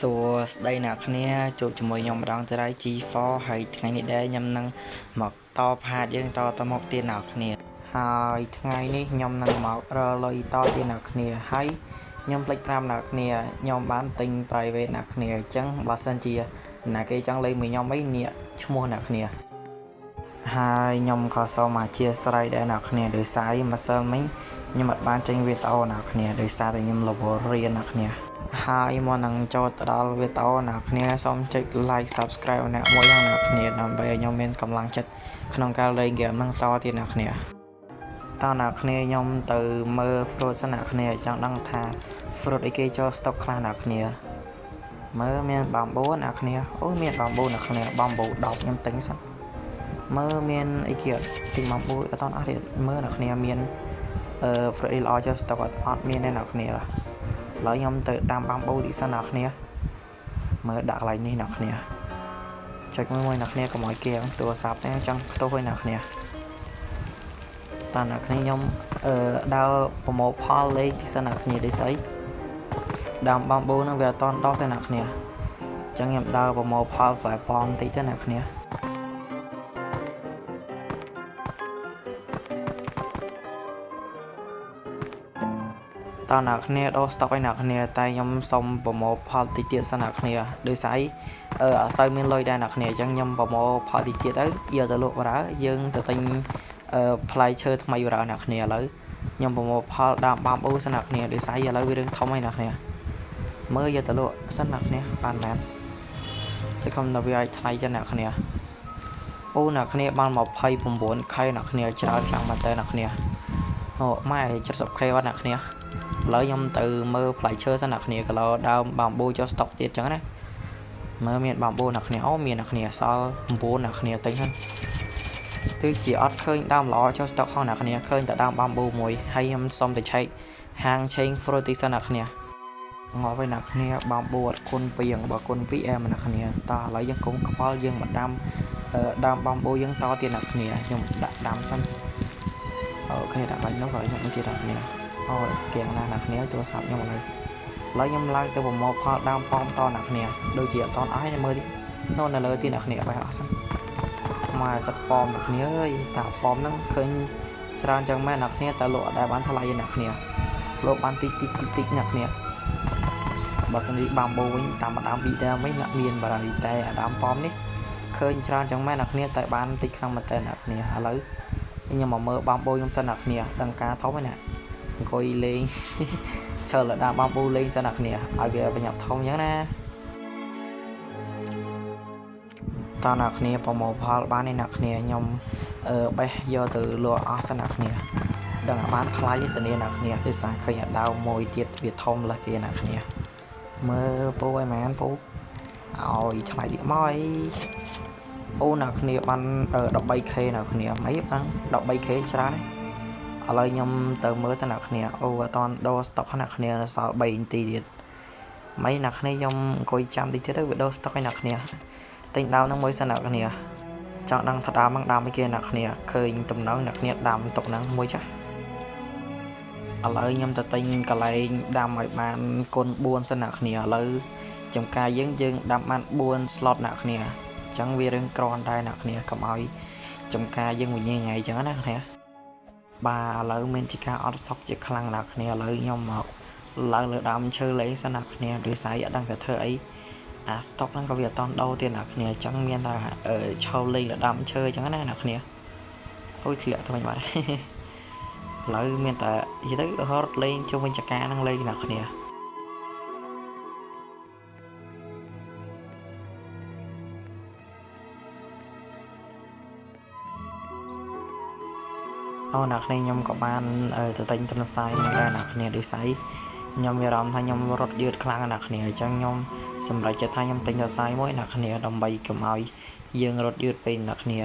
សួស្តីអ្នកគ្នាជួបជាមួយខ្ញុំម្ដងទៀតហើយ G4 ហើយថ្ងៃនេះដែរខ្ញុំនឹងមកតផាតយើងតទៅមុខទៀតអ្នកគ្នាហើយថ្ងៃនេះខ្ញុំនឹងមករកលុយតទៀតអ្នកគ្នាហើយខ្ញុំភ្លេចប្រាប់អ្នកគ្នាខ្ញុំបានទិញ private អ្នកគ្នាអញ្ចឹងបើសិនជាអ្នកគេចង់លេងមួយខ្ញុំអីនេះឈ្មោះអ្នកគ្នាហើយខ្ញុំក៏សូមអធ្យាស្រ័យដែរអ្នកគ្នាដោយសារអីម្សិលមិញខ្ញុំអត់បានចេញវីដេអូអ្នកគ្នាដោយសារតែខ្ញុំរវល់រៀនអ្នកគ្នា ហើយមុននឹងចូលទៅដល់វីដេអូអ្នកគ្នាសូមចុច like subscribe អ្នកមួយយ៉ាងអ្នកគ្នាដើម្បីឲ្យខ្ញុំមានកម្លាំងចិត្តក្នុងការលេងហ្គេមហ្នឹងតទៀតអ្នកគ្នាតើអ្នកគ្នាខ្ញុំទៅមើល fruit សិនអ្នកគ្នាចង់ដឹងថា fruit អីគេចូល stock ខ្លះអ្នកគ្នាមើលមាន bamboo អ្នកគ្នាអូមាន bamboo អ្នកគ្នា bamboo 10ខ្ញុំទិញសិនមើលមានអីគេអត់ទិញ bamboo អត់តអស់ទៀតមើលអ្នកគ្នាមានអឺ fruit អីល្អចូល stock អត់អត់មានទេអ្នកគ្នាឥឡូវខ្ញុំទៅដាំ bamboo តិចសិនអ្នកគ្នាមើលដាក់កន្លែងនេះអ្នកគ្នាចុចមួយមួយអ្នកគ្នាកុំឲ្យគៀងទូរស័ព្ទនេះចង់ខ្ទោះឲ្យអ្នកគ្នាតើអ្នកគ្នាខ្ញុំអឺដើរប្រមូលផលលេងតិចសិនអ្នកគ្នាដូចស្អីដើម bamboo ហ្នឹងវាអត់តន់ដោះទេអ្នកគ្នាអញ្ចឹងខ្ញុំដើរប្រមូលផលផ្លែប៉ោមតិចទៅអ្នកគ្នាតើអ្នកគ្នាដូរស្តុកឲ្យអ្នកគ្នាតែខ្ញុំសុំប្រមូលផលតិចទៀតសិនអ្នកគ្នាដោយសារអឺអត់សូវមានលុយដែរអ្នកគ្នាអញ្ចឹងខ្ញុំប្រមូលផលតិចទៀតទៅយកទៅលក់បារយើងទៅទិញអឺផ្លែឈើថ្មីបារអ្នកគ្នាឥឡូវខ្ញុំប្រមូលផលដើម bamboo សិនអ្នកគ្នាដោយសារឥឡូវវារឿងធំហើយអ្នកគ្នាមើលយកទៅលក់សិនអ្នកគ្នាបានមែនសង្ឃឹមថាវាឲ្យថ្លៃចឹងអ្នកគ្នាអូអ្នកគ្នាបាន 29K អ្នកគ្នាច្រើនខ្លាំងមែនតើអ្នកគ្នាអូម៉ែ 70K បាត់អ្នកគ្នាឥឡូវខ្ញុំទៅមើលផ្លែឈើសិនអ្នកគ្នាក៏លោដើម bamboo ចុះស្តុកទៀតចឹងណាមើលមាន bamboo អ្នកគ្នាអូមានអ្នកគ្នាសល់9អ្នកគ្នាទិញហ្នឹងគឺជាអត់ឃើញដើមល្អចុះស្តុកហោះអ្នកគ្នាឃើញតែដើម bamboo មួយហើយខ្ញុំសុំទៅឆែកហាងឆេង fruit ទីសិនអ្នកគ្នាងាប់ហើយអ្នកគ្នា bamboo អត់គុណពីងបើគុណ2អែមអ្នកគ្នាតោះឥឡូវយើងកុំខ្វល់យើងមកដាំដើម bamboo យើងតទៀតអ្នកគ្នាខ្ញុំដាក់ដាំសិន OK ដាក់បាញ់នោះក៏ខ្ញុំមួយទៀតអ្នកគ្នាអូគៀងណាស់អ្នកគ្នាទូរស័ព្ទខ្ញុំឥឡូវឥឡូវខ្ញុំឡើងទៅប្រមូលផលដើមប៉ោមតអ្នកគ្នាដូចជាអត់តអស់ទេមើលទីនោះនៅលើទីអ្នកគ្នាបែរអស់សិនមកសិតប៉មអ្នកគ្នាអើយតាប៉មហ្នឹងឃើញច្រើនចឹងមែនអ្នកគ្នាតែលក់អត់ដែលបានថ្លៃទេអ្នកគ្នាលក់បានតិចតិចតិចតិចអ្នកគ្នាបើសិនជា bamboo វិញតាមដើមពីរដើមវិញអ្នកមានបារៃតែអាដើមប៉មនេះឃើញច្រើនចឹងមែនអ្នកគ្នាតែបានតិចខ្លាំងមែនតើអ្នកគ្នាឥឡូវខ្ញុំមកមើល bamboo ខ្ញុំសិនអ្នកគ្នាដឹងការធំហើយណាអង្គុយលេងឈើលើដើម bamboo លេងសិនអ្នកគ្នាឲ្យវាប្រញាប់ធំអញ្ចឹងណាតើអ្នកគ្នាប្រមូលផលបាននេះអ្នកគ្នាខ្ញុំអឺបេះយកទៅលក់អស់សិនអ្នកគ្នាដឹងឲ្យបានថ្លៃទេធានាអ្នកគ្នាដោយសារឃើញអាដើមមួយទៀតវាធំលើសគេអ្នកគ្នាមើលពូឲ្យមែនពូឲ្យថ្លៃទៀតមកអីអូអ្នកគ្នាបាន 13K អ្នកគ្នាមិនបាន 13K ច្រើនទេឥឡូវខ្ញុំទៅមើលសិនអ្នកគ្នាអូអត់តដូរស្តុកអ្នកគ្នានៅសល់3នាទីទៀតមិនអ្នកគ្នាខ្ញុំអង្គុយចាំតិចទៀតទៅវាដូរស្តុកឲ្យអ្នកគ្នាទិញដើមហ្នឹងមួយសិនអ្នកគ្នាចង់ដឹងថាដើមហ្នឹងដើមអីគេអ្នកគ្នាឃើញតំណងអ្នកគ្នាដាំទុកហ្នឹងមួយចាស់ឥឡូវខ្ញុំទៅទិញកន្លែងដាំឲ្យបានគុណ4សិនអ្នកគ្នាឥឡូវចំការយើងយើងដាំបាន4 slot អ្នកគ្នាអញ្ចឹងវារឿងក្រនដែរអ្នកគ្នាកុំឲ្យចំការយើងវិញ្ញាញ៉ៃអញ្ចឹងណាគ្នាបាទឥឡូវមានជាការអត់សុខជាខ្លាំងអ្នកគ្នាឥឡូវខ្ញុំមកឡើងលើដើមឈើលេងសិនអ្នកគ្នាដោយសារអត់ដឹងតែធ្វើអីអាស្តុកហ្នឹងក៏វាអត់តន់ដូរទៀតអ្នកគ្នាអញ្ចឹងមានតែឈើលេងលើដើមឈើអញ្ចឹងណាអ្នកគ្នាអូយធ្លាក់ទៅវិញបាត់ឥឡូវមានតែនិយាយទៅរត់លេងជុំវិញចកាហ្នឹងលេងអ្នកគ្នាអូអ្នកគ្នាខ្ញុំក៏បានទៅទិញទន្សាយមួយដែរអ្នកគ្នាដូចស្អីខ្ញុំមានអារម្មណ៍ថាខ្ញុំរត់យឺតខ្លាំងណាស់គ្នាអញ្ចឹងខ្ញុំសម្រេចចិត្តថាខ្ញុំទិញទន្សាយមួយអ្នកគ្នាដើម្បីកុំឲ្យយើងរត់យឺតពេកអ្នកគ្នា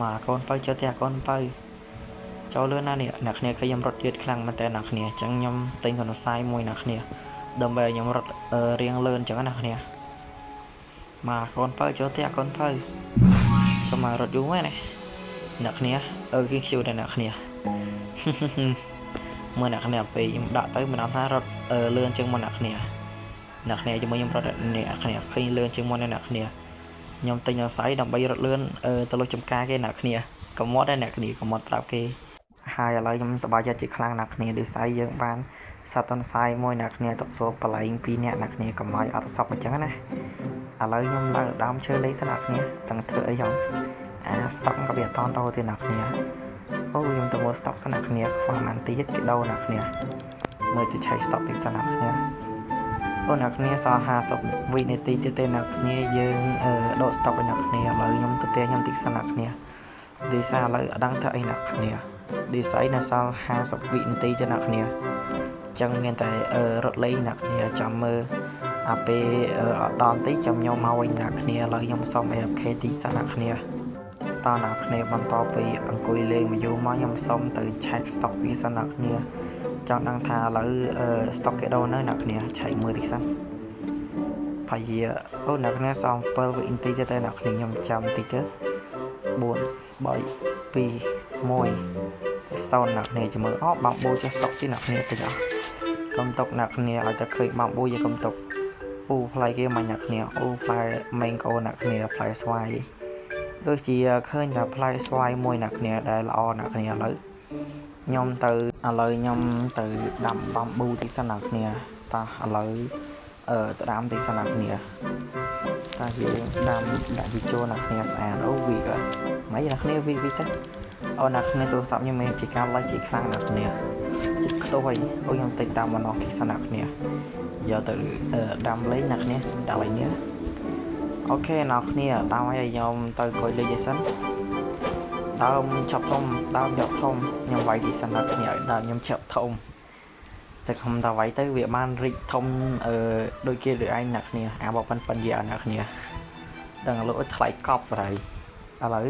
មកកូនបើចិត្តទេកូនបើចូលលឿនណាស់នេះអ្នកគ្នាឃើញខ្ញុំរត់យឺតខ្លាំងមែនតើអ្នកគ្នាអញ្ចឹងខ្ញុំទិញទន្សាយមួយអ្នកគ្នាដើម្បីឲ្យខ្ញុំរត់រៀងលឿនអញ្ចឹងណាគ្នាមកកូនបើចូលទេកូនបើចូលមករត់យូរមែនណាអ្នកគ្នាអឺគេខ្ជិលដែរអ្នកគ្នាមើលអ្នកគ្នាពេលខ្ញុំដាក់ទៅមិនដឹងថារត់លឿនជាងមុនអ្នកគ្នា អ្នកគ្នាជាមួយខ្ញុំរត់អ្នកគ្នាឃើញលឿនជាងមុនអ្នកគ្នាខ្ញុំទិញអាស្រ័យដើម្បីរត់លឿនទៅលុចចំការគេអ្នកគ្នាកុំមាត់ដែរអ្នកគ្នាកុំមាត់ប្រាប់គេហើយឥឡូវខ្ញុំសប្បាយចិត្តជាខ្លាំងអ្នកគ្នាដោយសារយើងបានសត្វទន្សាយមួយអ្នកគ្នាទុកសួរបលែង2នាក់អ្នកគ្នាកុំឲ្យអត់សពអញ្ចឹងណាឥឡូវខ្ញុំឡើងដើមឈើលេងសិនអ្នកគ្នាទាំងធ្វើអីហងអាស្តុកក៏វាអត់តន់ដូរទេអ្នកគ្នាអូខ្ញុំទៅមើលស្តុកសិនអ្នកគ្នាខ្វះប៉ុន្មានទៀតគេដូរអ្នកគ្នាមើលទៅឆែកស្តុកតិចសិនអ្នកគ្នាអូអ្នកគ្នាសល់50វិនាទីទៀតទេអ្នកគ្នាយើងដកស្តុកឲ្យអ្នកគ្នាឥឡូវខ្ញុំទៅផ្ទះខ្ញុំតិចសិនអ្នកគ្នាឌីសាឥឡូវអត់ដឹងធ្វើអីអ្នកគ្នាឌីសអីនៅសល់50វិនាទីទេអ្នកគ្នាចឹងមានតែរត់លេងអ្នកគ្នាចាំមើលអាពេលអត់ដល់តិចចាំខ្ញុំមកវិញអ្នកគ្នាឥឡូវខ្ញុំសុំ AFK តិចសិនអ្នកគ្នាតើអ្នកគ្នាបន្តពីអង្គុយលេងមួយយូរមកខ្ញុំសុំទៅឆែក stock តិចសិនអ្នកគ្នាចង់ដឹងថាឥឡូវ stock គេដូរនៅអ្នកគ្នាឆែកមើលតិចសិនផាយាអូអ្នកគ្នាសល់7វិនាទីទេអ្នកគ្នាខ្ញុំចាំតិចទៅ4 3 2 1 0អ្នកគ្នាចាំមើលអូបាំបូចុះ stock ទីអ្នកគ្នាតិចអស់កុំຕົកអ្នកគ្នាឲ្យតែឃើញបាំបូយើងកុំຕົកអូផ្លែគេមិនអ្នកគ្នាអូផ្លែ mango អ្នកគ្នាផ្លែស្វាយដូចជាឃើញតែផ្លែស្វាយមួយអ្នកគ្នាដែលល្អអ្នកគ្នាឥឡូវខ្ញុំទៅឥឡូវខ្ញុំទៅដាំបាំប៊ូតិចសិនអ្នកគ្នាតោះឥឡូវទៅដាំតិចសិនអ្នកគ្នាតើយើងដាំដាក់ជីចូលអ្នកគ្នាស្អាតអូវីក៏មិនអ្នកគ្នាវីវីទៅអូអ្នកគ្នាទូរស័ព្ទខ្ញុំមានជាការឡៃជាខ្លាំងអ្នកគ្នាចិត្តខ្ទោះហើយអូខ្ញុំទិញតាមម្ដងទីសិនអ្នកគ្នាយកទៅដាំលេងអ្នកគ្នាដាក់លេងនេះOK អ្នកគ្នាតាមឲ្យខ្ញុំទៅអង្គុយលេងឯសិនដើមឆាប់ធំដើមឆាប់ធំខ្ញុំវាយទីសិនអ្នកគ្នាឲ្យដើមខ្ញុំឆាប់ធំសឹកខ្ញុំតាវាយទៅវាបានរីកធំអឺដូចគេដូចឯងអ្នកគ្នាអាបប៉ិនប៉ិនយាអ្នកគ្នាដឹងលោកថ្លៃកប់បរៃឥឡូវ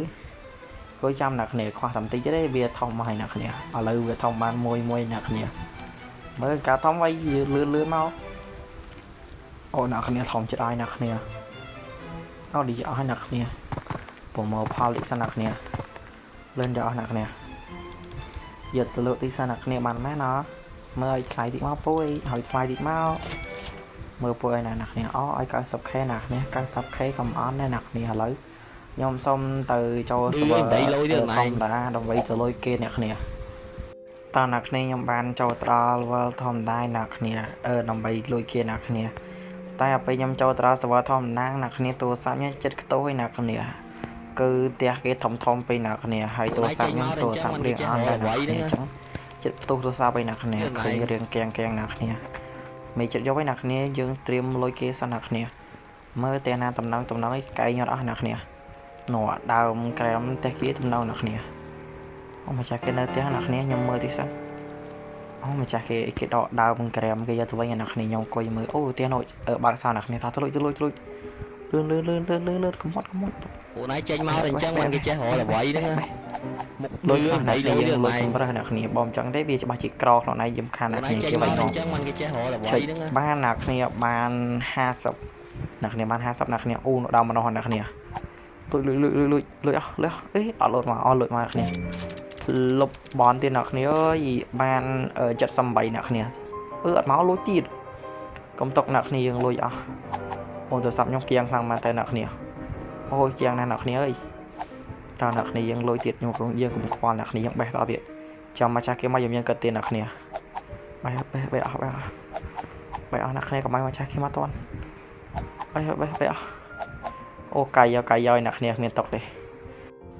គួយចាំអ្នកគ្នាខ្វះតែបន្តិចទេវាធំមកហើយអ្នកគ្នាឥឡូវវាធំបានមួយមួយអ្នកគ្នាមើលការធំវាយលឿនលឿនមកអូអ្នកគ្នាធំចិត្តហើយអ្នកគ្នាអូឌីអស់ហើយអ្នកគ្នាប្រមូលផលតិចសិនអ្នកគ្នាលឿនយកអស់អ្នកគ្នាយកទៅលើកទីសិនអ្នកគ្នាបានម៉ែណាមើលឲ្យថ្លៃតិចមកពួយឲ្យថ្លៃតិចមកមើលពួយឲ្យណាអ្នកគ្នាអូឲ្យ 90K អ្នកគ្នា 90K កុំអន់ណាអ្នកគ្នាឥឡូវខ្ញុំសុំទៅចូល server ធម្មតាដើម្បីទៅលុយគេអ្នកគ្នាតើអ្នកគ្នាខ្ញុំបានចូលទៅដល់ world ធម្មតាអ្នកគ្នាដើម្បីលួចគេអ្នកគ្នាតែដល់ពេលខ្ញុំចូលទៅដល់ server ធម្មតាអ្នកគ្នាទូរស័ព្ទខ្ញុំចិត្តខ្ទោះឯអ្នកគ្នាគឺផ្ទះគេធំធំពេកអ្នកគ្នាហើយទូរស័ព្ទខ្ញុំទូរស័ព្ទរៀងអន់ដែរអ្នកគ្នាអញ្ចឹងចិត្តផ្ទុះទូរស័ព្ទឯអ្នកគ្នាឃើញរៀងកៀងកៀងអ្នកគ្នាមិនចិត្តយកឯអ្នកគ្នាយើងត្រៀមលុយគេសិនអ្នកគ្នាមើលតែណាតំណងតំណងឯកែងអត់អស់អ្នកគ្នានោះដើមក្រែមផ្ទះគេតំណងអ្នកគ្នាអូម្ចាស់គេនៅផ្ទះអ្នកគ្នាខ្ញុំមើលតិចសិនអូម្ចាស់គេគេដកដើមក្រែមគេយកទៅវិញអ្នកគ្នាខ្ញុំអង្គុយមើលអូផ្ទះនោះបើកសោអ្នកគ្នាថាទៅលុយទៅលុយទៅលុយលឿនលឿនលឿនលឿនលឿនលឿនកុំត់កុំត់ ពួកណៃចេញមកតែអញ្ចឹងមិនគេចេះរកអ្វីហ្នឹងមុខ លុយខ្លះអ្នកគ្នាយើងលុយជំរើសអ្នកគ្នាបងអញ្ចឹងទេវាច្បាស់ជាក្រខ្លួនឯងយំខានអ្នកគ្នាគេវាយង អញ្ចឹងមិនគេចេះរកអ្វីហ្នឹង បានអ្នកគ្នាបាន50អ្នកគ្នាបាន50អ្នកគ្នាអូដល់ម្ដងអ្នកគ្នាលុយលុយលុយលុយលុយអស់លុយអេអត់លុយមកអត់លុយមកអ្នកគ្នាលុបបនទៀតអ្នកគ្នាអើយបាន78អ្នកគ្នាអឺអត់មកលុយទៀតកុំຕົកអ្នកគ្នាយើងលុយអស់អូទូរស័ព្ទខ្ញុំគៀងខ្លាំងមែនតើអ្នកគ្នាអូយគៀងណាស់អ្នកគ្នាអើយតើអ្នកគ្នាយើងលុយទៀតខ្ញុំយើងកុំខ្វល់អ្នកគ្នាយើងបេះតទៀតចាំម្ចាស់គេមកយើងគិតទៀតអ្នកគ្នាបេះបេះបេះអស់បេះអស់បេះអស់អ្នកគ្នាកុំឲ្យម្ចាស់គេមកតន់បេះបេះបេះអស់អូកាយយកកាយយកអ្នកគ្នាគ្មានតុកទេ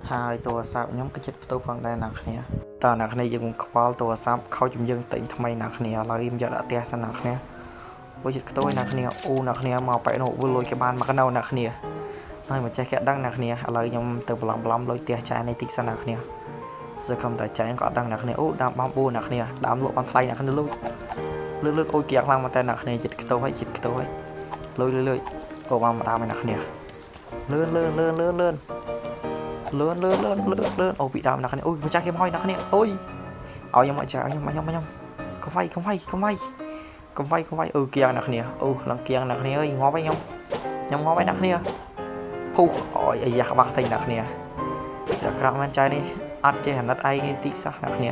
ហើយទូរស័ព្ទខ្ញុំក៏ចិត្តផ្ទុះផងដែរអ្នកគ្នាតើអ្នកគ្នាយើងខ្វល់ទូរស័ព្ទខូចជំយើងទិញថ្មីអ្នកគ្នាឥឡូវខ្ញុំយកដាក់ផ្ទះសិនអ្នកគ្នាអូចិត្តខ្ទោយអ្នកគ្នាអូអ្នកគ្នាមកបែកនោះលុយគេបានមកកណៅអ្នកគ្នាហើយម្ចាស់គេដឹងអ្នកគ្នាឥឡូវខ្ញុំទៅបន្លំបន្លំលុយផ្ទះចាយនេះតិចសិនអ្នកគ្នាសឹកខំតែចាយក៏អត់ដឹងអ្នកគ្នាអូដើមបំបួអ្នកគ្នាដើមលក់បានថ្លៃអ្នកគ្នាលុយលឿនលឿនអូគៀខ្លាំងមែនតើអ្នកគ្នាចិត្តខ្ទោហើយចិត្តខ្ទោហើយលុយលុយលុយអូបានមកដើមឯអ្នកគ្នាលឿនលឿនលឿនលឿនលឿនលឿនលឿនលឿនលឿនលឿនអូពីដើមអ្នកគ្នាអូម្ចាស់គេមកហើយអ្នកគ្នាអូយឲ្យខ្ញុំមកចាឲ្យខ្ញុំខ្ញុំខ្ញុំកុំវាយកុំវាយកុំវាយកុំវាយកុំវាយអឺគៀងអ្នកគ្នាអូខ្លាំងគៀងអ្នកគ្នាអើយងាប់ហើយខ្ញុំខ្ញុំងាប់ហើយអ្នកគ្នាពុះអូយអាយ៉ាក្បាស់តែអ្នកគ្នាច្រកក្រក់មែនចៃនេះអត់ចេះអាណិតឯងទេតិចសោះអ្នកគ្នា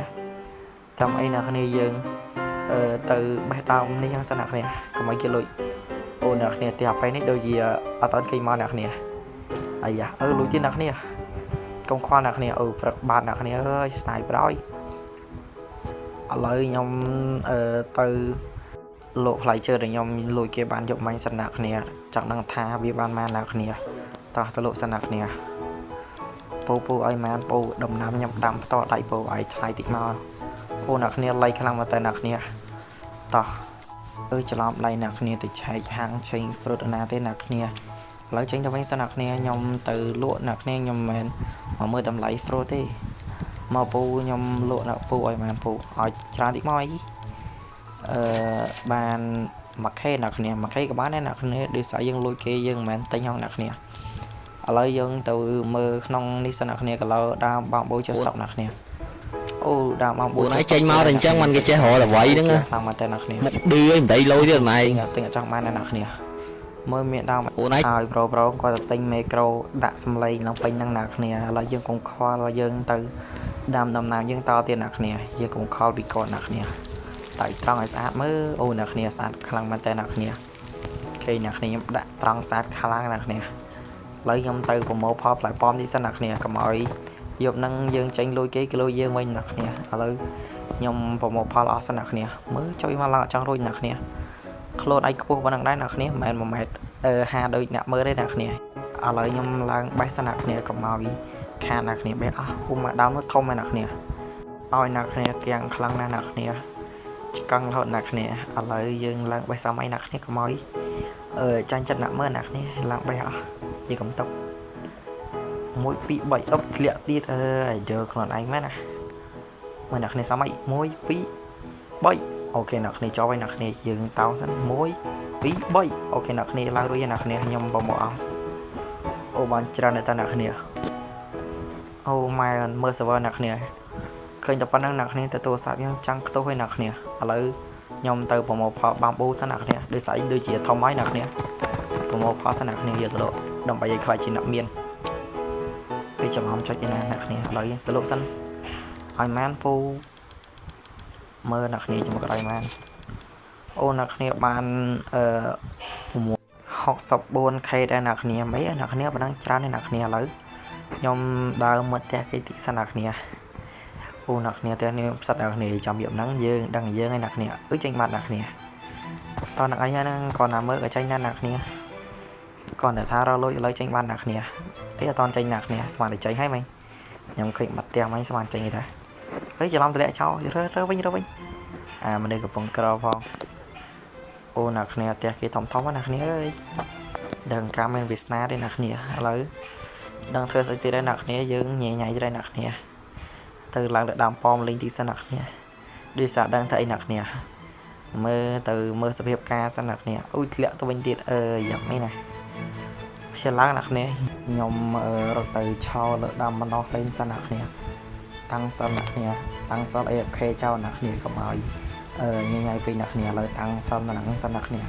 ចាំអីអ្នកគ្នាយើងអឺទៅបេះដើមនេះហ្នឹងសិនអ្នកគ្នាកុំឲ្យគេលុយ អ្នកគ្នាផ្ទះពេលនេះដូចជាអត់អន់គេមកអ្នកគ្នាអាយ៉ាអឺលួចទៀតអ្នកគ្នាកុំខ្វល់អ្នកគ្នាអឺព្រឹកបាត់អ្នកគ្នាអើយស្ដាយប្រោយឥឡូវខ្ញុំអឺទៅលក់ផ្លែឈើដែលខ្ញុំលួចគេបានយកមាញ់សិនអ្នកគ្នាចង់ដឹងថាវាបានម៉ានអ្នកគ្នាតោះទៅលក់សិនអ្នកគ្នាពូពូឲ្យម៉ានពូដំណាំខ្ញុំដាំផ្ទាល់ដៃពូឲ្យថ្លៃតិចមកអូអ្នកគ្នាលៃខ្លាំងមកតែអ្នកគ្នាតោះអឺច្រឡំដៃអ្នកគ្នាទៅឆែកហាងឆេង fruit ណាទេអ្នកគ្នាឥឡូវចេញទៅវិញសិនអ្នកគ្នាខ្ញុំទៅលក់អ្នកគ្នាខ្ញុំមិនមែនមកមើលតម្លៃ fruit ទេមកពូខ្ញុំលក់អ្នកពូឲ្យបានពូឲ្យច្រើនតិចមកអីអឺបាន 1K អ្នកគ្នា 1K ក៏បានដែរអ្នកគ្នាដូចស្អីយើងលួចគេយើងមិនមែនទិញហងអ្នកគ្នាឥឡូវយើងទៅមើលក្នុងនេះសិនអ្នកគ្នាកលោដើម bamboo ចុះស្តុកអ្នកគ្នាអូដើម bamboo ពួកឯងចេញមកតែអញ្ចឹងมันគេចេះរកអ្វីហ្នឹង ខ្លាំងមកតែអ្នកគ្នា មុខឌឺឯងមិនដីលុយទៀតឯង ទិញអត់ចង់បានអ្នកគ្នាមើលមានដើម ពួកឯង ហើយប្រូប្រូគាត់ទៅទិញមេក្រូដាក់សំឡេងឡើងពេញហ្នឹងអ្នកគ្នាឥឡូវយើងកុំខ្វល់យើងទៅដាំដំណាំយើងតទៀតអ្នកគ្នាយើងកុំខលពីគាត់អ្នកគ្នាតែត្រង់ឲ្យស្អាតមើលអូអ្នកគ្នាស្អាតខ្លាំងមែនតើអ្នកគ្នាគេអ្នកគ្នាខ្ញុំដាក់ត្រង់ស្អាតខ្លាំងអ្នកគ្នាឥឡូវខ្ញុំទៅប្រមូលផលផ្លែប៉ោមនេះសិនអ្នកគ្នាកុំឲ្យយប់ហ្នឹងយើងចេញលួចគេគីឡូយើងវិញអ្នកគ្នាឥឡូវខ្ញុំប្រមូលផលអស់សិនអ្នកគ្នាមើលជួយមកឡើងអត់ចង់រួចអ្នកគ្នាខ្លួនឯងខ្ពស់ប៉ុណ្ណឹងដែរអ្នកគ្នាមិនមែន1ម៉ែត្រអឺ50ដូចអ្នកមើលទេអ្នកគ្នាឥឡូវខ្ញុំឡើងបេះសិនអ្នកគ្នាកុំឲ្យខាតអ្នកគ្នាបេះអស់ហ៊ុំមកដើមនោះធំហើយអ្នកគ្នាឲ្យអ្នកគ្នាគៀងខ្លាំងណាស់អ្នកគ្នាឆ្កឹងរហូតអ្នកគ្នាឥឡូវយើងឡើងបេះសម័យអ្នកគ្នាកុំឲ្យអឺចាញ់ចិត្តអ្នកមើលអ្នកគ្នាឡើងបេះអស់និយាយកុំຕົក1 2 3អឹបធ្លាក់ទៀតអើយយកខ្លួនឯងមែនណាមើលអ្នកគ្នាសម័យ1 2 3 OK អ្នកគ្នាចោលហើយអ្នកគ្នាយើងតោងសិន1 2 3 OK អ្នកគ្នាឡើងរួចហើយអ្នកគ្នាខ្ញុំប្រមូលអស់អូបានច្រើនតែអ្នកគ្នាអូម៉ែមើល server អ្នកគ្នាឃើញតែប៉ុណ្្នឹងអ្នកគ្នាទៅទូរស័ព្ទខ្ញុំចាំងខ្ទោះហើយអ្នកគ្នាឥឡូវខ្ញុំទៅប្រមូលផល bamboo ទៅអ្នកគ្នាដូចស្អីដូចជាធំហើយអ្នកគ្នាប្រមូលផលសិនអ្នកគ្នាយកទៅលក់ដើម្បីឲ្យខ្លាចជាអ្នកមានហើយច្រឡំចុចឯណាអ្នកគ្នាឥឡូវទៅលក់សិនឲ្យម៉ានពូមើលអ្នកគ្នាជាមួយក្រោយម៉ានអូអ្នកគ្នាបានអឺ 64K ដែរអ្នកគ្នាមិនអីអ្នកគ្នាប៉ុណ្ណឹងច្រើនទេអ្នកគ្នាឥឡូវខ្ញុំដើរមើលផ្ទះគេតិចសិនអ្នកគ្នាអូអ្នកគ្នាផ្ទះនេះផ្សិតអ្នកគ្នាចាំយប់ហ្នឹងយើងដឹងយើងឯអ្នកគ្នាអឺចេញបាត់អ្នកគ្នាតោះអ្នកឯងហ្នឹងគាត់ណាមើលក៏ចេញដែរអ្នកគ្នាគាត់តែថារកលុយឥឡូវចេញបានអ្នកគ្នាអីអត់តន់ចេញអ្នកគ្នាស្មានតែចេញហើយមិញខ្ញុំឃើញបាត់ផ្ទះមិញស្មានចេញឯតាហេច្រឡំតម្លាក់ចោលរើរើវិញរើវិញអាមនុស្សកំពុងក្រផងអូអ្នកគ្នាផ្ទះគេធំធំណាអ្នកគ្នាអើយដឹងការមានវាសនាទេអ្នកគ្នាឥឡូវដឹងធ្វើស្អីទៀតដែរអ្នកគ្នាយើងញ៉ៃញ៉ៃដែរអ្នកគ្នាទៅឡើងទៅដើមប៉មលេងទីសិនអ្នកគ្នាដូចសារដឹងថាអីអ្នកគ្នាមើលទៅមើលសភាពការសិនអ្នកគ្នាអូយធ្លាក់ទៅវិញទៀតអើយ៉ាងនេះណាខ្ជិលឡើងអ្នកគ្នាខ្ញុំរត់ទៅឆោលើដើមម្ដោះលេងសិនអ្នកគ្នាតាំងសិនអ្នកគ្នាតាំងសិន AFK ចោលអ្នកគ្នាកុំឲ្យអឺញ៉ៃញ៉ៃពេកអ្នកគ្នាឥឡូវតាំងសិននៅហ្នឹងសិនអ្នកគ្នា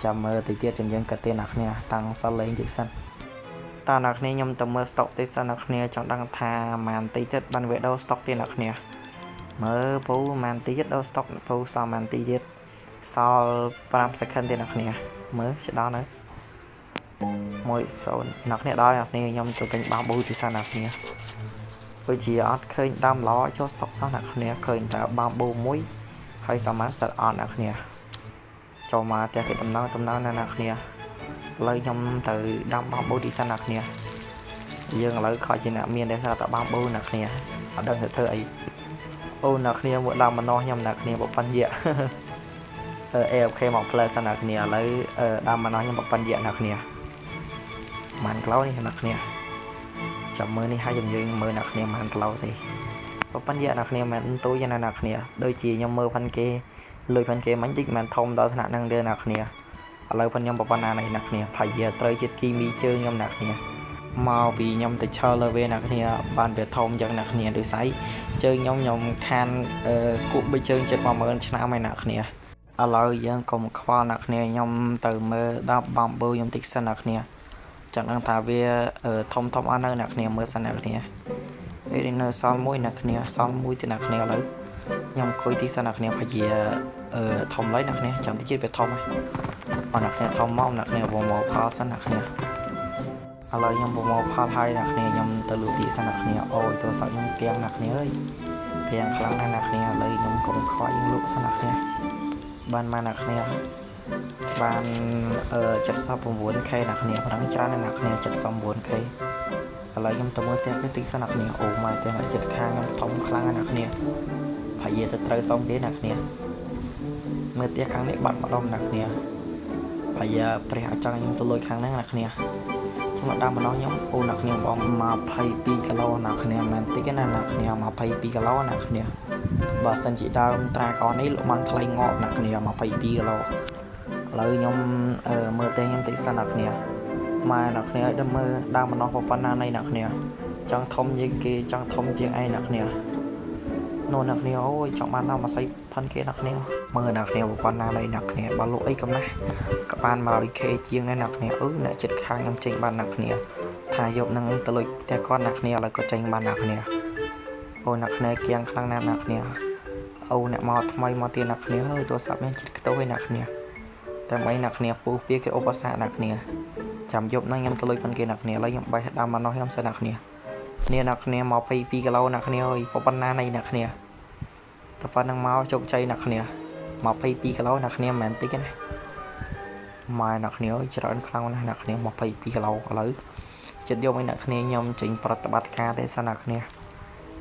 ចាំមើលតិចទៀតចាំយើងកាត់ទៀតអ្នកគ្នាតាំងសិនលេងតិចសិនតើអ្នកគ្នាខ្ញុំទៅមើល stock តិចសិនអ្នកគ្នាចង់ដឹងថាប៉ុន្មានតិចទៀតបានវាដូរ stock ទៀតអ្នកគ្នាមើលពូប៉ុន្មានតិចទៀតដូរ stock ពូសល់ប៉ុន្មានតិចទៀតសល់5 second ទៀតអ្នកគ្នាមើលស្ដល់នៅ1 0អ្នកគ្នាដល់អ្នកគ្នាខ្ញុំទៅទិញ bamboo ទីសិនអ្នកគ្នាដូចជាអត់ឃើញដើមឡចូល stock សោះអ្នកគ្នាឃើញតែ bamboo មួយហើយសមានសិតអត់អ្នកគ្នាចូលមកផ្ទះគេតំណងតំណងណាអ្នកគ្នាឥឡូវខ្ញុំទៅដាំ bamboo ទីសិនអ្នកគ្នាយើងឥឡូវខកជាអ្នកមានតែសារតែ bamboo អ្នកគ្នាអត់ដឹងទៅធ្វើអីអូអ្នកគ្នាមកដើមម្នោះខ្ញុំអ្នកគ្នាបបញ្ញៈអឺ AFK មកផ្លែសិនអ្នកគ្នាឥឡូវដើមម្នោះខ្ញុំបបញ្ញៈអ្នកគ្នាម៉ានគីឡូនេះអ្នកគ្នាចាំមើលនេះឲ្យយើងមើលអ្នកគ្នាម៉ានគីឡូទេបបញ្ញៈអ្នកគ្នាមិនទូចណាអ្នកគ្នាដូចជាខ្ញុំមើលផាន់គេលុយផាន់គេមិញតិចមិនធំដល់ថ្នាក់ហ្នឹងទេអ្នកគ្នាឥឡូវផាន់ខ្ញុំប៉ុណ្ណានេះអ្នកគ្នាថាជាត្រូវជាតិគីមីជើងខ្ញុំអ្នកគ្នាមកពីខ្ញុំទៅឆើលើវាអ្នកគ្នាបានវាធំចឹងអ្នកគ្នាដូចស្អីជើងខ្ញុំខ្ញុំខានអឺគក់បីជើងចិត្ត10000ឆ្នាំហើយអ្នកគ្នាឥឡូវយើងកុំខ្វល់អ្នកគ្នាខ្ញុំទៅមើលដល់ bamboo ខ្ញុំតិចសិនអ្នកគ្នាចង់ដឹងថាវាធំធំអត់នៅអ្នកគ្នាមើលសិនអ្នកគ្នាអេនៅសល់មួយអ្នកគ្នាសល់មួយទៀតអ្នកគ្នាឥឡូវខ្ញុំអង្គុយទីសិនអ្នកគ្នាប្រហែលជាអឺធំឡើយអ្នកគ្នាចាំតិចទៀតវាធំហើយ អរអ្នកគ្នាធំមកអ្នកគ្នាប្រមូលផលសិនអ្នកគ្នាឥឡូវខ្ញុំប្រមូលផលហើយអ្នកគ្នាខ្ញុំទៅលក់ទីសិនអ្នកគ្នាអូយទូរស័ព្ទខ្ញុំគាំងអ្នកគ្នាអើយគាំងខ្លាំងណាស់អ្នកគ្នាឥឡូវខ្ញុំកុំខ្វាយយើងលក់សិនអ្នកគ្នាបានមកអ្នកគ្នាបានអឺ 79K អ្នកគ្នាប៉ុណ្ណឹងច្រើនណាស់អ្នកគ្នា 79K ឥឡូវខ្ញុំទៅមើលផ្ទះគេតិចសិនអ្នកគ្នាអូម៉ែផ្ទះអ្នកចិត្តខាងខ្ញុំធំខ្លាំងណាស់អ្នកគ្នាប្រហែលទៅត្រូវសុំគេអ្នកគ្នាមើលផ្ទះខាងនេះបាត់ម្ដុំអ្នកគ្នាប្រហែលព្រះអចង់ខ្ញុំទៅលួចខាងហ្នឹងអ្នកគ្នាចាំមកដើមម្ដងខ្ញុំអូអ្នកគ្នាបង22គីឡូអ្នកគ្នាមិនតិចទេណាអ្នកគ្នា22គីឡូអ្នកគ្នាបើសិនជាដើមត្រាកោនេះលក់បានថ្លៃងក់អ្នកគ្នា22គីឡូឥឡូវខ្ញុំមើលផ្ទះខ្ញុំតិចសិនអ្នកគ្នាម៉ែអ្នកគ្នាឲ្យមើលដើមម្ដងប៉ុណ្ណានៃអ្នកគ្នាចង់ធំជាងគេចង់ធំជាងឯងអ្នកគ្នានោះអ្នកគ្នាអូយចង់បានដល់មួយសៃផិនគេអ្នកគ្នាមើលអ្នកគ្នាប៉ុណ្ណានៃអ្នកគ្នាបើលក់អីកំណាស់ក៏បាន 100K ជាងដែរអ្នកគ្នាអឺអ្នកចិត្តខាងខ្ញុំចេញបានអ្នកគ្នាថាយកនឹងទៅលុយផ្ទះគាត់អ្នកគ្នាឥឡូវក៏ចេញបានអ្នកគ្នាអូអ្នកគ្នាគៀងខ្លាំងណាស់អ្នកគ្នាអូអ្នកមកថ្មីមកទៀតអ្នកគ្នាហើយទូរស័ព្ទនេះចិត្តខ្ទោះឯអ្នកគ្នាតែមិនអ្នកគ្នាពុះពីគេឧបសគ្គអ្នកគ្នាចាំយប់ហ្នឹងខ្ញុំទៅលុយប៉ុនគេអ្នកគ្នាឥឡូវខ្ញុំបេះដើមមកនោះខ្ញុំសិនអ្នកគ្នានេះអ្នកគ្នា22គីឡូអ្នកគ្នាអើយប៉ុណ្ណានៃអ្នកគ្នាតែប៉ុណ្្នឹងមកជោគជ័យអ្នកគ្នា22គីឡូអ្នកគ្នាមិនមែនតិចទេណាម៉ែអ្នកគ្នាអើយច្រើនខ្លាំងណាស់អ្នកគ្នា22គីឡូឥឡូវចិត្តយកឲ្យអ្នកគ្នាខ្ញុំចេញប្រតិបត្តិការទេសិនអ្នកគ្នា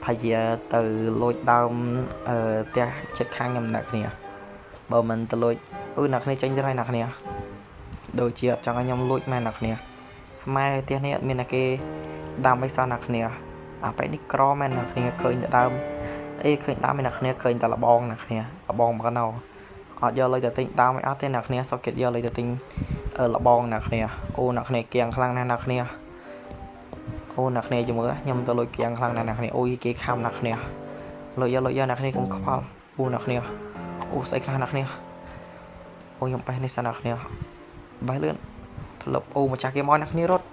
ប្រហែលជាទៅលួចដើមអឺផ្ទះចិត្តខាងខ្ញុំអ្នកគ្នាបើមិនទៅលួចអឺអ្នកគ្នាចេញទៅហើយអ្នកគ្នាដូចជាអត់ចង់ឲ្យខ្ញុំលួចមែនអ្នកគ្នាម៉ែផ្ទះនេះអត់មានតែគេដាំអីសោះអ្នកគ្នាអាបែបនេះក្រមែនអ្នកគ្នាឃើញតែដើមអីឃើញដើមឯអ្នកគ្នាឃើញតែលបងអ្នកគ្នាលបងមកកណោអត់យកលុយទៅទិញដើមអីអត់ទេអ្នកគ្នាសុខចិត្តយកលុយទៅទិញលបងអ្នកគ្នាអូអ្នកគ្នាគៀងខ្លាំងណាស់អ្នកគ្នាអូអ្នកគ្នាជំរឿខ្ញុំទៅលួចគៀងខ្លាំងណាស់អ្នកគ្នាអូយគេខំអ្នកគ្នាលុយយកលុយយកអ្នកគ្នាកុំខ្វល់អូអ្នកគ្នាអូស្អីខ្លះអ្នកគ្នាអូខ្ញុំបេះនេះសិនអ្នកគ្នាបេះលឿនផ្លឹបអូម្ចាស់គេមកអ្នកគ្នារត់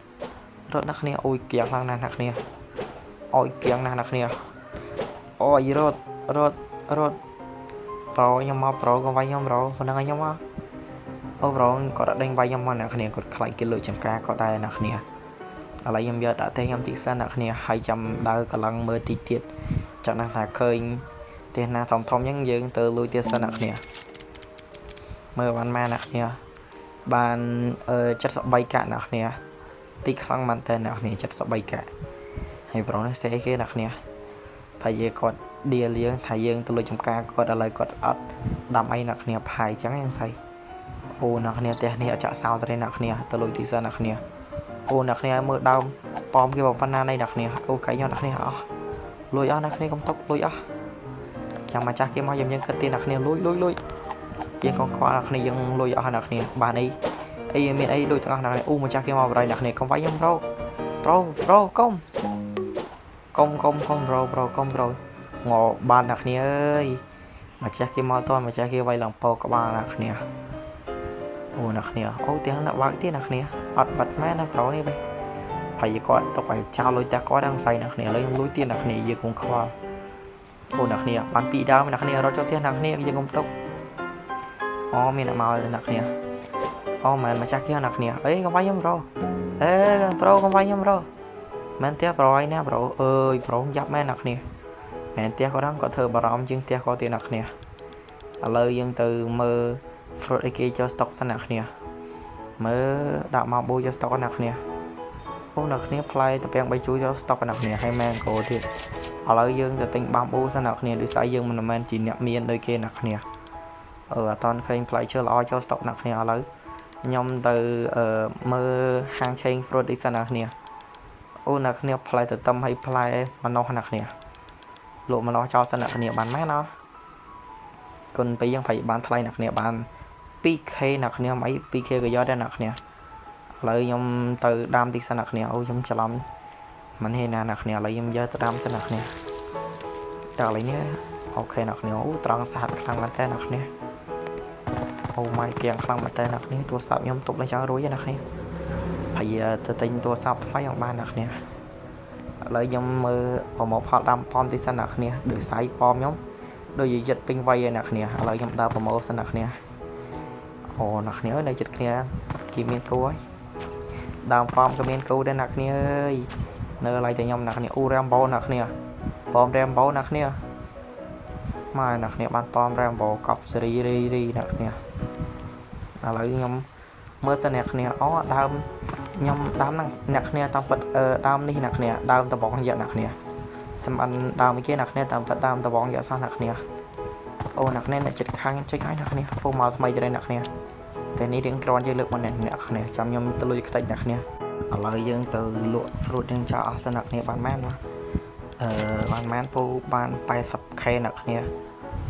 រត់អ្នកគ្នាអូយគៀងខ្លាំងណាស់អ្នកគ្នាអូយគៀងណាស់អ្នកគ្នាអូយរត់រត់រត់ប្រូខ្ញុំមកប្រូកុំវាយខ្ញុំប្រូប៉ុណ្្នឹងឲ្យខ្ញុំមកអូប្រូគាត់អត់ដេញវាយខ្ញុំមកអ្នកគ្នាគាត់ខ្លាចគេលួចចំការគាត់ដែរអ្នកគ្នាឥឡូវខ្ញុំយកដាក់ទេខ្ញុំតិចសិនអ្នកគ្នាហើយចាំដើរកម្លាំងមើលតិចទៀតចាំណាស់ថាឃើញផ្ទះណាធំធំអញ្ចឹងយើងទៅលួចទៀតសិនអ្នកគ្នាមើលបានម៉ាអ្នកគ្នាបាន73កាក់អ្នកគ្នាតិចខ្លាំងមែនតើអ្នកគ្នា73កាក់ហើយប្រុសនេះសេគេអ្នកគ្នាថាយើងគាត់ឌៀលៀងថាយើងទៅលួចចំការគាត់ឥឡូវគាត់អត់ដាំអីអ្នកគ្នាផាយអញ្ចឹងយ៉ាងស្អីអូអ្នកគ្នាផ្ទះនេះអត់ចាក់សោទេអ្នកគ្នាទៅលួចទីសិនអ្នកគ្នាអូអ្នកគ្នាមើលដើមប៉មគេប៉ុណ្ណានៃអ្នកគ្នាអូកែញអ្នកគ្នាអស់លួចអស់អ្នកគ្នាកុំຕົកលួចអស់ចាំម្ចាស់គេមកយើងគិតទៀតអ្នកគ្នាលួចលួចលួចយើងកុំខ្វល់អ្នកគ្នាយើងលួចអស់អ្នកគ្នាបានអីអីមានអីលួចទាំងអស់អ្នកគ្នាអូម្ចាស់គេមកបរិយអ្នកគ្នាកុំវាយខ្ញុំប្រូប្រូប្រូកុំកុំកុំកុំប្រូប្រូកុំប្រូងបានអ្នកគ្នាអើយម្ចាស់គេមកតម្ចាស់គេវាយឡើងពោក្បាលអ្នកគ្នាអូអ្នកគ្នាអូផ្ទះអ្នកបើកទៀតអ្នកគ្នាអត់បាត់មែនណាប្រូនេះវិញហើយគាត់ទុកឲ្យចោលលុយតែគាត់ហ្នឹងស្អីអ្នកគ្នាឥឡូវខ្ញុំលួចទៀតអ្នកគ្នាយើងកុំខ្វល់អូអ្នកគ្នាបានពីរដើមអ្នកគ្នារត់ចូលផ្ទះអ្នកគ្នាយើងកុំទុកអូមានអ្នកមកអ្នកគ្នាអូមែនម្ចាស់គេអ្នកគ្នាអេកុំវាយខ្ញុំប្រូអេប្រូកុំវាយខ្ញុំប្រូមែនផ្ទះប្រូឯណាប្រូអើយប្រូយ៉ាប់មែនអ្នកគ្នាមែនផ្ទះគាត់ហ្នឹងគាត់ធ្វើបារម្ភជាងផ្ទះគាត់ទៀតអ្នកគ្នាឥឡូវយើងទៅមើល fruit អីគេចូល stock សិនអ្នកគ្នាមើលដាក់មកបូចូល stock អ្នកគ្នាអូអ្នកគ្នាផ្លែតាពាំង3ជូរចូល stock អ្នកគ្នាហើយ mango ទៀតឥឡូវយើងទៅទិញបាំបូសិនអ្នកគ្នាដូចស្អីយើងមិនមែនជាអ្នកមានដូចគេអ្នកគ្នាអឺអត់តន់ឃើញផ្លែឈើល្អចូល stock អ្នកគ្នាឥឡូវខ្ញុំទៅមើលហាងឆេង fruit តិចសិនអ្នកគ្នាអូអ្នកគ្នាផ្លែទៅតឹមឲ្យផ្លែម្នោះអ្នកគ្នាលក់ម្នោះចោលសិនអ្នកគ្នាបានមែនអត់គុណពីរយើងប្រហែលបានថ្លៃអ្នកគ្នាបាន 2K អ្នកគ្នាមិនអី 2K ក៏យកដែរអ្នកគ្នាឥឡូវខ្ញុំទៅដាំតិចសិនអ្នកគ្នាអូខ្ញុំច្រឡំមិនហ៊ានណាអ្នកគ្នាឥឡូវខ្ញុំយកទៅដាំសិនអ្នកគ្នាតែឥឡូវនេះ OK អ្នកគ្នាអូត្រង់ស្អាតខ្លាំងមែនតើអ្នកគ្នាអូម៉ៃគៀងខ្លាំងមែនតើអ្នកគ្នាទូរស័ព្ទខ្ញុំទុកនៅចង់រួចអ្នកគ្នាប្រហែលទៅទិញទូរស័ព្ទថ្មីអងបានអ្នកគ្នាឥឡូវខ្ញុំមើលប្រមូលផលដាំប៉មតិចសិនអ្នកគ្នាដូចសៃប៉មខ្ញុំដូចជាចិត្តពេញវ័យឯអ្នកគ្នាឥឡូវខ្ញុំដើរប្រមូលសិនអ្នកគ្នា អូអ្នកគ្នាអើយនៅចិត្តគ្នាគេមានគូហើយដើមប៉មក៏មានគូដែរអ្នកគ្នាអើយនៅឡើយតែខ្ញុំអ្នកគ្នាអូ Rambo អ្នកគ្នាប៉ម Rambo អ្នកគ្នាមកអ្នកគ្នាបានប៉ម Rambo កប់សេរីរីរីអ្នកគ្នាឥឡូវខ្ញុំមើលសិនអ្នកគ្នាអូដើមខ្ញុំដើមហ្នឹងអ្នកគ្នាតាមពិតដើមនេះអ្នកគ្នាដើមដបងយៈអ្នកគ្នាសំអានដើមគេអ្នកគ្នាតាមពិតដើមដបងយៈសោះអ្នកគ្នាអូអ្នកគ្នាអ្នកចិត្តខាងខ្ញុំចេញហើយអ្នកគ្នាពូមកថ្មីទៅអ្នកគ្នាតែនេះរៀងក្រនជាងលើកមុនអ្នកគ្នាចាំខ្ញុំទៅលុយខ្ទេចអ្នកគ្នាឥឡូវយើងទៅលក់ fruit យើងចោលអស់សិនអ្នកគ្នាបានម៉ានណាអឺបានម៉ានពូបាន 80K អ្នកគ្នា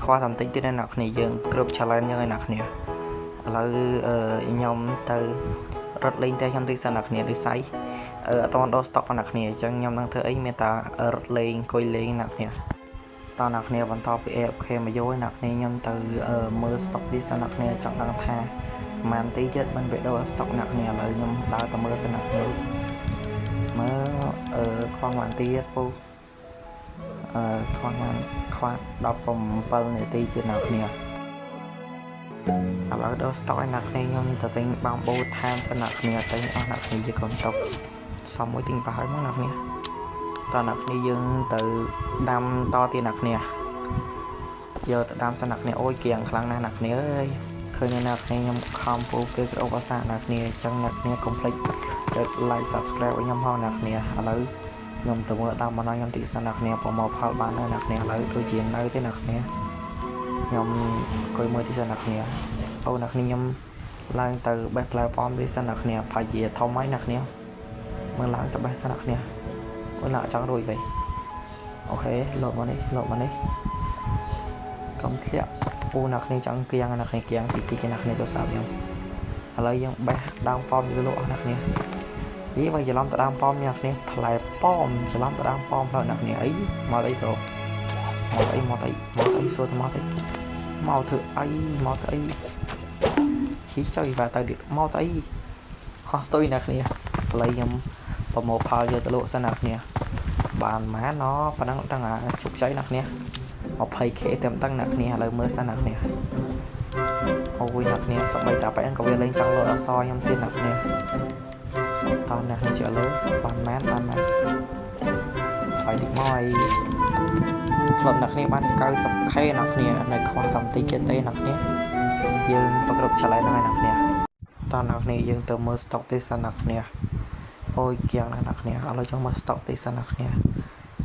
ខ្វះតែបន្តិចទៀតអ្នកគ្នាយើងគ្រប់ challenge យើងហើយអ្នកគ្នាឥឡូវអឺខ្ញុំទៅរត់លេងតែខ្ញុំតិចសិនអ្នកគ្នាដូចសៃអឺអត់តដល់ stock អ្នកគ្នាអញ្ចឹងខ្ញុំនឹងធ្វើអីមានតែរត់លេងអង្គុយលេងអ្នកគ្នាតើអ្នកគ្នាបន្តពី AFK មកយកអ្នកគ្នាខ្ញុំទៅមើល stock នេះសិនអ្នកគ្នាចង់ដឹងថាប្រហែលទីទៀតបានវីដេអូ stock អ្នកគ្នាឥឡូវខ្ញុំដើរទៅមើលសិនអ្នកគ្នាមើលអឺខ្វះប្រហែលទៀតពូអឺខ្វះប្រហែលខ្វះ17នាទីទៀតអ្នកគ្នាឥឡូវដល់ stock ឲ្យអ្នកគ្នាខ្ញុំទៅទិញ bamboo ថែមសិនអ្នកគ្នាទិញអស់អ្នកគ្នាជាកុំតុកសំមួយទិញប្រហើយមកអ្នកគ្នាតើអ្នកគ្នាយើងទៅដាំតទៀតអ្នកគ្នាយកទៅដាំសិនអ្នកគ្នាអូយគៀងខ្លាំងណាស់អ្នកគ្នាអើយឃើញអ្នកគ្នាខ្ញុំខំពូគេក្រអូបអាសាអ្នកគ្នាអញ្ចឹងអ្នកគ្នាកុំភ្លេចចុច like subscribe ឲ្យខ្ញុំផងអ្នកគ្នាឥឡូវខ្ញុំទៅមើលតាមបណ្ដោយខ្ញុំតិចសិនអ្នកគ្នាប្រមូលផលបានហើយអ្នកគ្នាឥឡូវដូចជានៅទេអ្នកគ្នាខ្ញុំអង្គុយមើលតិចសិនអ្នកគ្នាអូអ្នកគ្នាខ្ញុំឡើងទៅបេះផ្លែប៉ោមតិចសិនអ្នកគ្នាប្រហែលជាធំហើយអ្នកគ្នាមើលឡើងទៅបេះសិនអ្នកគ្នាមើលឡើងចង់រួចវិញ OK លោតមកនេះលោតមកនេះកុំធ្លាក់អូអ្នកគ្នាចង់គៀងអ្នកគ្នាគៀងតិចតិចអ្នកគ្នាទូរស័ព្ទខ្ញុំឥឡូវយើងបេះដើមប៉ោមទៅលក់អស់អ្នកគ្នាយីបើច្រឡំទៅដើមប៉ោមអ្នកគ្នាផ្លែប៉ោមច្រឡំទៅដើមប៉ោមផ្លែអ្នកគ្នាអីមកអីប្រូមកអីមកអីមកអីសួរទៅមកអីមកធ្វើអីមកធ្វើអីឈីចុយបាទទៅទៀតមកទៅអីហោះស្ទុយអ្នកគ្នាឥឡូវខ្ញុំប្រមូលផលយកទៅលក់សិនអ្នកគ្នាបានម៉ានណប៉ុណ្ណឹងដឹងអាជោគជ័យអ្នកគ្នា 20K តែមិនដឹងអ្នកគ្នាឥឡូវមើលសិនអ្នកគ្នាអូយអ្នកគ្នាសម្បីតែបែបក៏វាលេងចង់លក់អសខ្ញុំទៀតអ្នកគ្នាតោះអ្នកគ្នាជឿលើបានម៉ានបានម៉ានថ្លៃតិចមកឲ្យក្លឹបអ្នកគ្នាបាន 90K អ្នកគ្នានៅខ្វះតែបន្តិចទៀតទេអ្នកគ្នាយើងប្រគ្រប់ challenge ហ្នឹងហើយអ្នកគ្នាតោះអ្នកគ្នាយើងទៅមើល stock ទេសិនអ្នកគ្នាអូយគៀងណាស់អ្នកគ្នាឥឡូវចង់មើល stock ទេសិនអ្នកគ្នា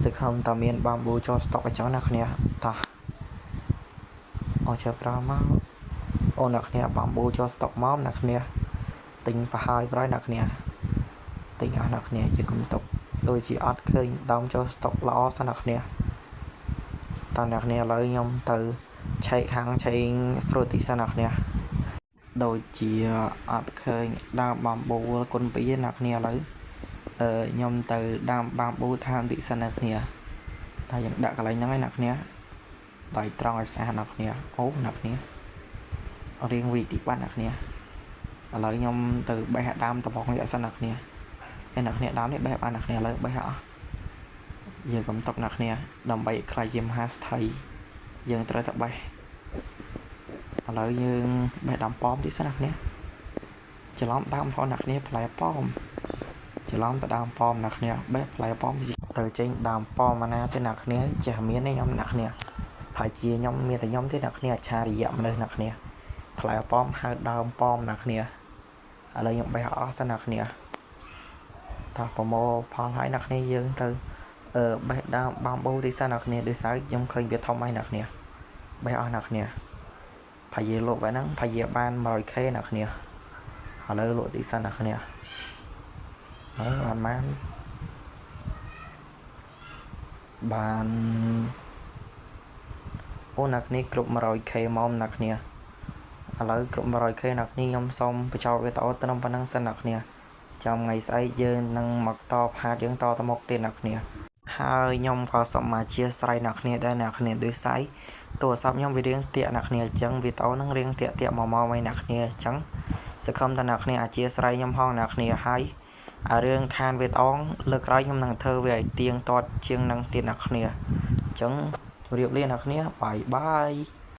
សង្ឃឹមតើមាន bamboo ចូល stock អញ្ចឹងអ្នកគ្នាតោះអូជើក្រោមមកអូអ្នកគ្នា bamboo ចូល stock មកអ្នកគ្នាទិញប្រហើយប្រយអ្នកគ្នាទិញអស់អ្នកគ្នាយើងកុំទុកដូចជាអត់ឃើញដើមចូល stock ល្អសិនអ្នកគ្នាតើអ្នកគ្នាឥឡូវខ្ញុំទៅឆែកខាងឆេង fruit ទីសិនអ្នកគ្នាដូចជាអត់ឃើញដើម bamboo គុណ2អ្នកគ្នាឥឡូវអឺខ្ញុំទៅដើម bamboo ថែមតិចសិនអ្នកគ្នាតែយើងដាក់កន្លែងហ្នឹងឯអ្នកគ្នាដៃត្រង់ឲ្យស្អាតអ្នកគ្នាអូអ្នកគ្នារៀងវីតិចបាត់អ្នកគ្នាឥឡូវខ្ញុំទៅបេះដើមដបងយកសិនអ្នកគ្នាឯអ្នកគ្នាដើមនេះបេះបានអ្នកគ្នាឥឡូវបេះអស់យើងកុំຕົកអ្នកគ្នាដើម្បីក្លាយជាមហាស្ថីយើងត្រូវតែបេះឥឡូវយើងបេះដើមប៉មតិចសិនអ្នកគ្នាច្រឡំដើមផងអ្នកគ្នាផ្លែប៉ោមច្រឡំទៅដើមប៉មអ្នកគ្នាបេះផ្លែប៉ោមទៅចេញដើមប៉មណាទេអ្នកគ្នាចេះមានទេខ្ញុំអ្នកគ្នាប្រហែលជាខ្ញុំមានតែខ្ញុំទេអ្នកគ្នាអច្ឆរិយៈមនុស្សអ្នកគ្នាផ្លែប៉ោមហៅដើមប៉មអ្នកគ្នាឥឡូវខ្ញុំបេះអស់សិនអ្នកគ្នាតោះប្រមូលផលហើយអ្នកគ្នាយើងទៅអឺបេះដើម bamboo ទីសិនអ្នកគ្នាដោយសារខ្ញុំឃើញវាធំហើយអ្នកគ្នាបេះអស់អ្នកគ្នាផាយាលក់បែបហ្នឹងផាយាបាន 100K អ្នកគ្នាឥឡូវលក់ទីសិនអ្នកគ្នាហើយបានបានបានអូអ្នកគ្នាគ្រប់ 100K មកអ្នកគ្នាឥឡូវគ្រប់ 100K អ្នកគ្នាខ្ញុំសូមបញ្ចប់វីដេអូត្រឹមប៉ុណ្្នឹងសិនអ្នកគ្នាចាំថ្ងៃស្អែកយើងនឹងមកតផាតយើងតទៅមុខទៀតអ្នកគ្នាហើយខ្ញុំក៏សូមអធិស្ឋានអ្នកគ្នាដែរអ្នកគ្នាដោយសារទូរស័ព្ទខ្ញុំវារៀងតាក់អ្នកគ្នាអញ្ចឹងវីដេអូហ្នឹងរៀងតាក់តាក់មកមកឲ្យអ្នកគ្នាអញ្ចឹងសង្ឃឹមថាអ្នកគ្នាអធិស្ឋានខ្ញុំផងអ្នកគ្នាហើយអារឿងខានវីដេអូលើកក្រោយខ្ញុំនឹងធ្វើវាឲ្យទៀងទាត់ជាងនឹងទៀតអ្នកគ្នាអញ្ចឹងជម្រាបលាអ្នកគ្នា bye bye.